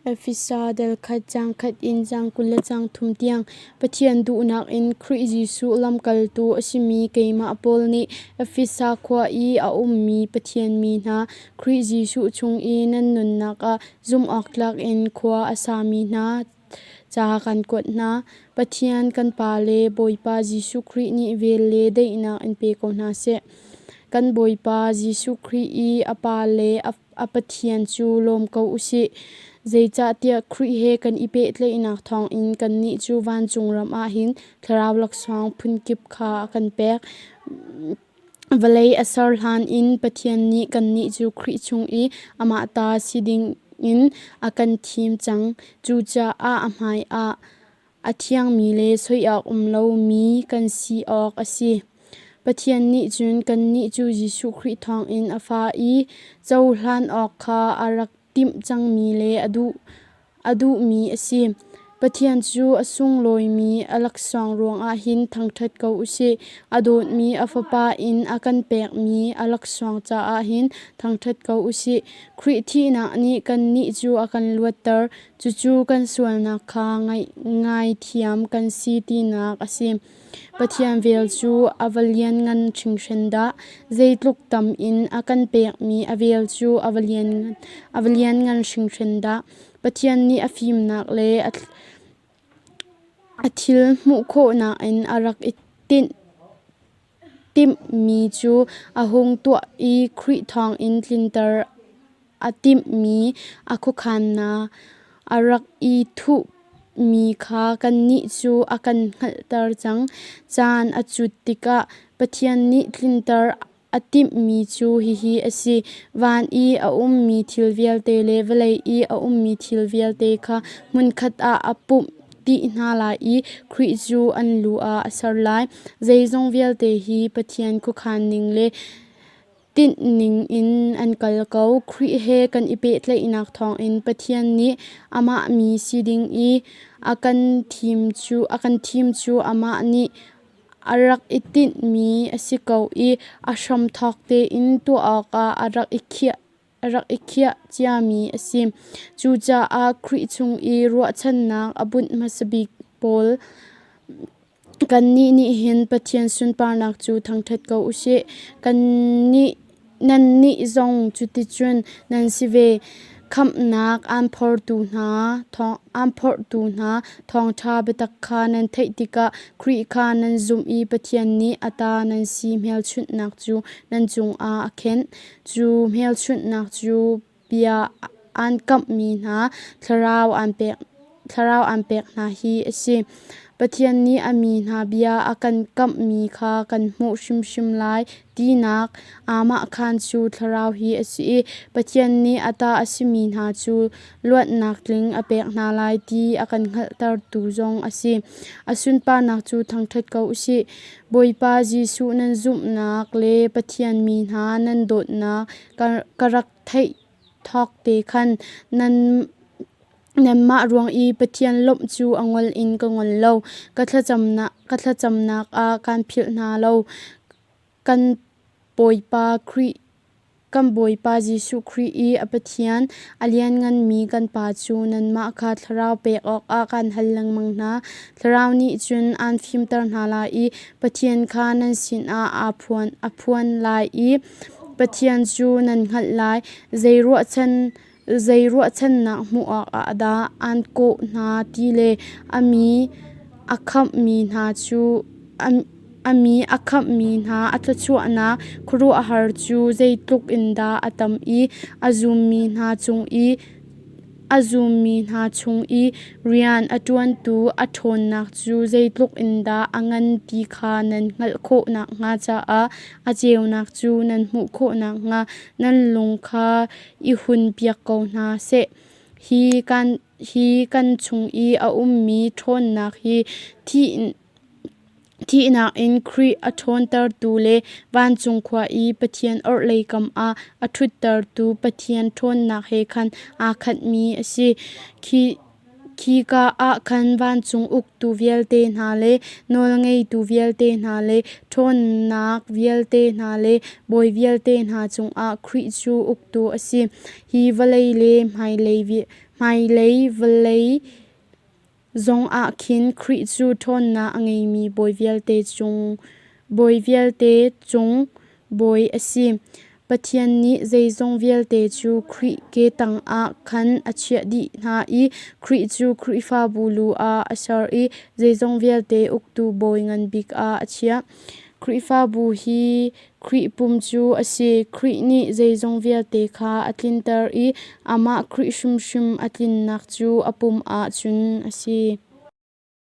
Efesa dal khat caang khat in caang 23 tiang Pathian duhnak in Khrih Jesuh lamkaltu a simi keimah Paul nih Efesa khua i a ummi Pathian mi hna, Khrih Jesuh chung i nan nunnak ah zumhawktlak in khua a sami hna ca kan kuat hna. Pathian kan Pa le Bawipa Jesuh Khrih nih vel le daihnak in pe ko hna seh. Kan Bawipa Jesuh Khrih i a Pa le a Pathian cu lawm ko u sih. Zeicahtiah Khrih he kan i pehtlaihnak thawngin kannih cu vancung ram ah hin thlarau laksawng phunkip kha a kan pek. Vawlei a ser hlan in Pathian nih kannih cu Khrih chung i amah ta si dingin a kan thim cang. Cucaah a hmaiah a thiangmi le soi awk um lomi kan si awk a si. Pathian nih cun kannih cu Jesuh Khrih thawngin a fa i cohlan awk kha a rak timh cangmi le a duhmi a si. Pathian cu a sunglawimi a laksawng ruangah hin thangṭhat ko u sih. A dawtmi a Fapa in a kan pekmi a laksawng caah hin thangṭhat ko u sih. Khrih thihnak nih kannih cu a kan luatter. Cucu kan sualnak kha ngaithiam kan si tinak a si. Pathian vel cu a va lianngan hringhran dah! Zeitluk tam in a kan pekmi a vel cu a va lianngan hringhran dah! Pathian nih a fimnak le a thil hmuh khawhnak in a rak i timhmi cu a hung tuah i Khrih thawngin tlinter a timhmi a khuakhannak a rak i thuhmi kha kannih cu a kan hngalhter cang. Caan a cut tikah Pathian nih tlinter a timhmi cu hihi a si: van i a ummi thil vialte le vawlei i a ummi thil vialte kha hmunkhat ah a pumh dih hna lai i Khrih cu an lu ah a ser lai. Zeizong vialte hi Pathian khuakhan ning le tinhning in an kal ko. Khrih he kan i pehtlaihnak thawngin Pathian nih amah mi si ding i a kan thim cu amah nih a rak i tinhmi a si ko i a hramthawk tein tuah awkah a rak i khiah ciami a si. Cucaah Khrih chung i ruahchannak a bunh hmasa bik pawl kannih nih hin Pathian sunparnak cu thangṭhat ko u sih. Nannih zong cuticun nan si ve. Khamhnak aan phortu hna thawngṭha biatak kha nan theih tikah Khrih kha nan zumh i Pathian nih a ta nan si hmelchunhnak cu nan cungah a khenh. Cu hmelchunhnak cu bia aan kamhmi hna thlarau aan pek hna hi a si. Pathian nih a mi hna bia a kan kamhmi kha kan hmuh hrimhrim lai tinak aamahkhan cu thlarau hi a si i Pathian nih a ta a simi hna cu luatnak tling a pek hna lai ti a kan hngalhtertu zong a si. A sunparnak cu thangṭhat ko u sih. Bawipa Jesuh nan zumhnak le Pathian mi hna nan dawtnak ka rak theih thawk te khan nanmah ruang i Pathian lawmh cu a ngol in ka ngol lo. Ka thlacamnak ah kaan philh hna lo. Kan Bawipa Jesuh Khrih i a Pathian, a liannganmi kan Pa cu nanmah kha thlarau pek awkah kaan hal lengmang hna. Thlarau nih cun aan fimter hna lai i Pathian kha nan sinah aa phuan lai i Pathian cu nan hngalh lai. Zei ruahchannak hmuh awkah dah aan kawh hna ti le a mi a khamhmi hna a thluachuahnak khuaruahhar cu zeitluk in dah a tam i a zummi hna chung i rian a ṭuantu a ṭhawnnak cu zeitluk in dah a ngan ti kha nan hngalh khawh nakhnga caah a ceunak cu nan hmuh khawh nakhnga nan lung kha i hunpiak ko hna seh. Hi kan chung i a ummi ṭhawnnak hi thihnak in Khrih a ṭhawntertu le vancung khua i Pathian orhlei kam ah a ṭhuttertu Pathian ṭhawnnak he khan aa khatmi a si. Khika ah khan vancung uktu vialte hna le nawlngeitu vialte hna le ṭhawnnak vialte hna le bawi vialte hna cungah Khrih cu uktu a si. Hi vawlei le hmailei. Hmailei vawlei zongah khin Khrih cu ṭhawnnak a ngeimi bawi vialte cung bawi a si. Pathian nih zeizong vialte cu Khrih ke tangah khan a chiah dih hna i Khrih cu Khrihfabu lu ah a ser i zeizong vialte uktu bawi ngan bik ah a chiah. Khrihfabu hi Khrih pum cu a si. Khrih nih zeizong vialte kha a tlinter i amah Khrih hrimhrim a tlinnak cu a pum ah cun a si.